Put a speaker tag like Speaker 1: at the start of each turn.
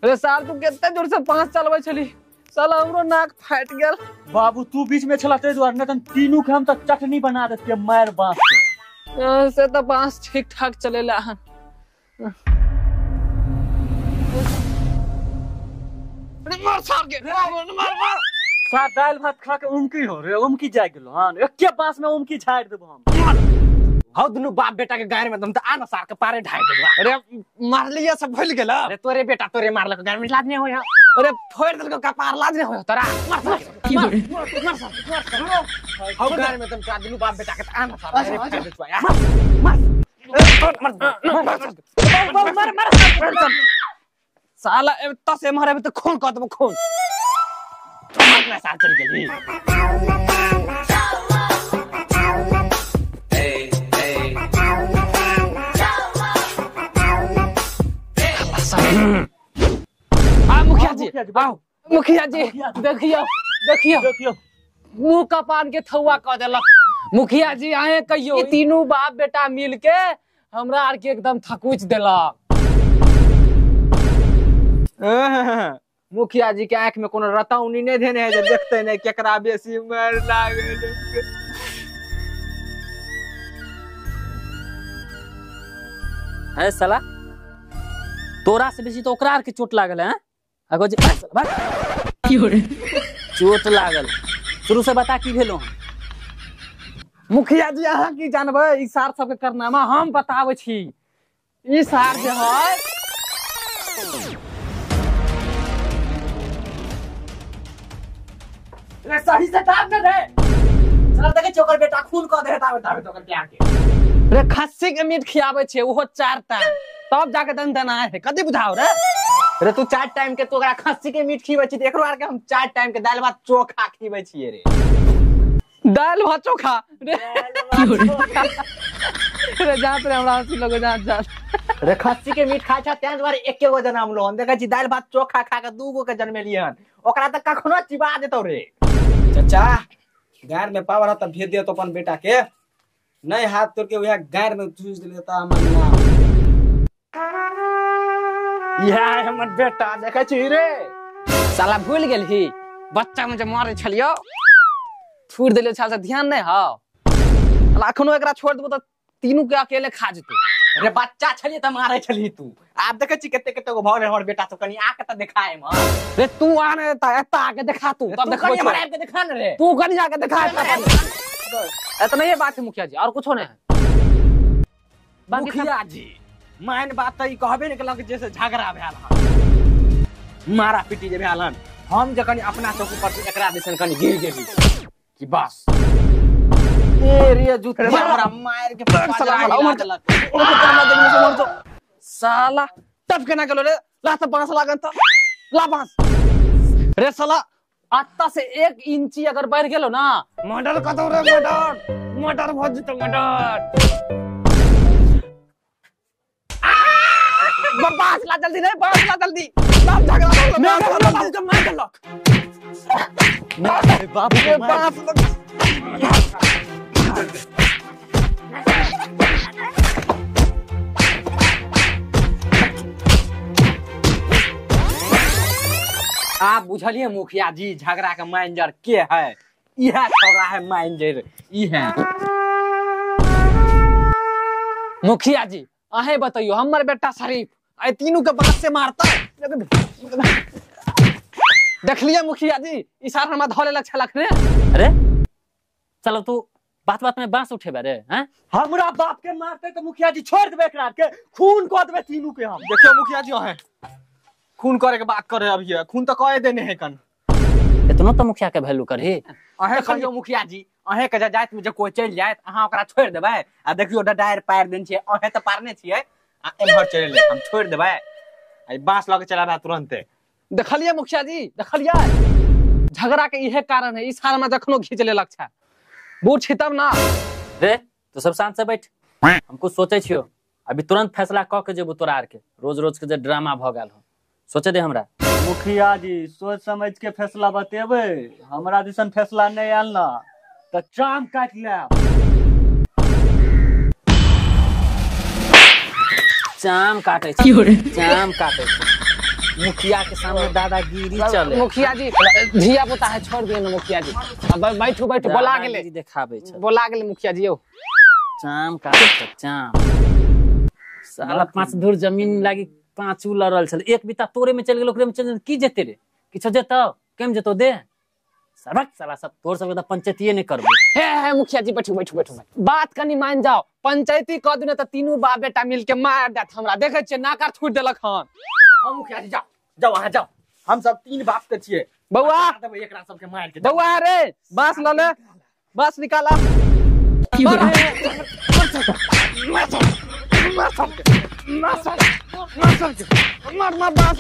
Speaker 1: अरे सार तू कते जोर से पांच चलबै छली, साला हमरो नाक फाटि गेल।
Speaker 2: बाबू तू बीच में छला तै दुआरे, नहि त तीनू के हम त चटनी बना देतियै मार बांस से।
Speaker 1: से त बांस ठीक ठाक चलेला हन। अरे मार सार के, मार मार।
Speaker 2: सार दालि भात खा के उमकी हो रे, उमकी जाय गेलो हन। एके बांस में उमकी झाड़ि देबो हम।
Speaker 3: हौ दुनू बाप बेटा के गायर में दम त आ न सार के पारे ढाई देबो।
Speaker 1: अरे मारलिए सब भूल गेल।
Speaker 3: अरे तोरे बेटा तोरे मारलक गायर में लाज नहीं होय।
Speaker 1: अरे फोड़ देलको कपार, लाज नहीं होय तोरा। मार सार मार मार सार मार।
Speaker 3: हौ गायर में दम त दुनू बाप बेटा के आ न सार अरे फाड़ देबो।
Speaker 1: मार मार मार मार मार मार। साला एत से मारे त खून क देबो खून।
Speaker 3: मार सार चल गेली।
Speaker 1: आ मुखिया जी आओ, मुखिया जी देखियो देखियो
Speaker 2: देखियो
Speaker 1: मुंह कपान के थौआ क देलक। मुखिया जी आए कहियो तीनू बाप बेटा मिल के हमरा आर के एकदम थकुच देलक।
Speaker 3: मुखिया जी के आंख में कोनो रतौनी नहीं देने है जे देखते नहीं केकरा बेसी मार लागल।
Speaker 4: है साला तोरा से बेसी तो ओकरा आर के चोट लागल है। अगो जे चोट लागल शुरू से बता की भेलो।
Speaker 1: मुखिया जी अहाँ की जानबै ई सार सबके कारनामा, हम बताबै छी। ई सार जे है
Speaker 3: रे सही से दाब न रे चल देखे चोकर बेटा खून क दे ताबे ताबे तोकर प्यार के।
Speaker 1: रे खस्सी के मीट खियाबै छै ओहो 4 टाइम तब जाके दन दन आए है। कथी बुझाओ रे?
Speaker 3: रे तू 4 टाइम के तोरा खस्सी के मीट खिबै छी त एकरो आर के हम 4 टाइम के दाल भात चोखा खिबै छियै रे।
Speaker 1: दाल भात चोखा रे रे जात रे हमरा हंसी लगो जात जात।
Speaker 3: रे खस्सी के मीट खाय छ तें दुआरे एके गो जनम लो। हम देखै छी दाल भात चोखा खा के 2 गो के जनमेलियै हन, ओकरा त कखनो चिबा देतौ रे।
Speaker 5: चाचा गार में पावर है त भेज दियो तो अपन बेटा के, नहीं हाथ तोड़ के वह गार में चूस देता हमर नाम।
Speaker 3: यह हमर बेटा देखै छी रे।
Speaker 1: साला भूल गेल ही बच्चा में जे मारे छलियो छोड़ देलियो छल से ध्यान नहीं हौ। साला अखनो एकरा छोड़ देबो त तीनू के अकेले खा जेतौ।
Speaker 3: रे बच्चा छलिए त मारे छली तू, आब देखै छी कते कते गो भऽ गेल हमर बेटा सब। कनी आ के त देखाए म
Speaker 1: रे। तू आ ने त एता आके देखा तू, तब देखबो।
Speaker 3: हमरा आबि के देखा न रे
Speaker 1: तू, कनी जाके देखा। इतना ही बात है मुखिया जी और कुछो नहीं है।
Speaker 3: मुखिया जी मेन बात त ई कहबे ने केलक जैसे झगड़ा भेल हन, मारा पीटी जे भेल हन, हम जे कनी अपना चौकी पर से एकरा दिसन कनी गिर गेली कि बस ए रे जूता हमरा मार के
Speaker 1: साला उमर देलक। साला टप केना गेलो रे, ला त बांस लागन त ला बांस रे। साला अत्ता से 1 इंची अगर बढ़ गेलो ना मर्डर क दौ रे, मर्डर मर्डर भ जेतौ मर्डर। बांस ला जल्दी रे, बांस ला जल्दी। बाप झगड़ा हो बाबू के मार देलक।
Speaker 2: बाबू के
Speaker 1: बांस
Speaker 3: आप बुझलिए मुखिया जी झगड़ा के मैनेजर के है? इह छौड़ा है मैनेजर इह।
Speaker 1: मुखिया जी अहें बतैयो हमर बेटा शरीफ आई तीनू के बांस से मारता। देखलिए मुखिया जी ई सार हमरा धऽ लेलक छलक रे।
Speaker 4: अरे चलो तू बात बात में बांस उठेबे रे हैं?
Speaker 2: हमरा बाप के मारते त मुखिया जी छोड़ देबे एकरा के, खून क देबे तीनू के हम।
Speaker 3: देखियो मुखिया जी अहें खून करे के बात करे अभी, खून त कए देने है कन।
Speaker 4: इतनो त मुखिया के वैल्यू करही।
Speaker 3: अहें कहियो मुखिया जी अहें के जाइत में जे कोई चलि जायत अहाँ ओकरा छोड़ देबै? आ देखियो डडायर पार देने छियै, अहें त पारने छियै आ एम्हर चलि एलै, हम छोड़ देबै? आ बांस लऽ के चला रहा तुरंते।
Speaker 1: देखलिए मुखिया जी देखलिए झगड़ा के इहे कारण है। ई साल में जखनो घींच लेलक छै बूढ़ छी तब ना
Speaker 4: रे। तो सब शांत से बैठ, हम कुछ सोचे छियो अभी तुरंत फैसला क के जेबो तोरा आर के। रोज रोज के जे ड्रामा भ गेल हो सोचे दे हमरा।
Speaker 2: मुखिया जी सोच समझ के फैसला बतेबै, हमरा दिसन फैसला नहीं आयल ना त चाम काटि लेब।
Speaker 4: चाम काटे छी, चाम काटे छी। मुखिया के सामने दादागिरी चले।
Speaker 1: मुखिया जी धिया पुता है, छोड़ दिए ना मुखिया जी। अब बैठू बैठू, बोला गेले
Speaker 4: दादागिरी देखाबै छै।
Speaker 1: बोला गेले मुखिया जी यौ।
Speaker 4: चाम काटै छै चाम। साला 5 धूर जमीन लागी 5 लड़ल छल, एक बिता तोरे में चलि गेल, ओकरे में चलि गेल, की जेते रे? किछो जेतौ? केम जेतौ दे? सबक साला सब तोर सबके तऽ पंचायतीये नहि करबो।
Speaker 1: हे हे मुखिया जी बैठू बैठू बैठू, बात कनी मान जाओ। पंचायती कऽ दिना तऽ तीनू बाप बेटा मिल के मार देत हमरा। देखै छियै नाकार छूट देलक हन।
Speaker 3: हाँ मुखिया जी जाओ जाओ अहाँ जाओ, हम सब 3 बाप के छियै।
Speaker 1: बौआ
Speaker 3: देबै एकरा सबके मार के।
Speaker 1: बौआ रे बांस लऽ ले, बांस निकाला। मार मार बांस।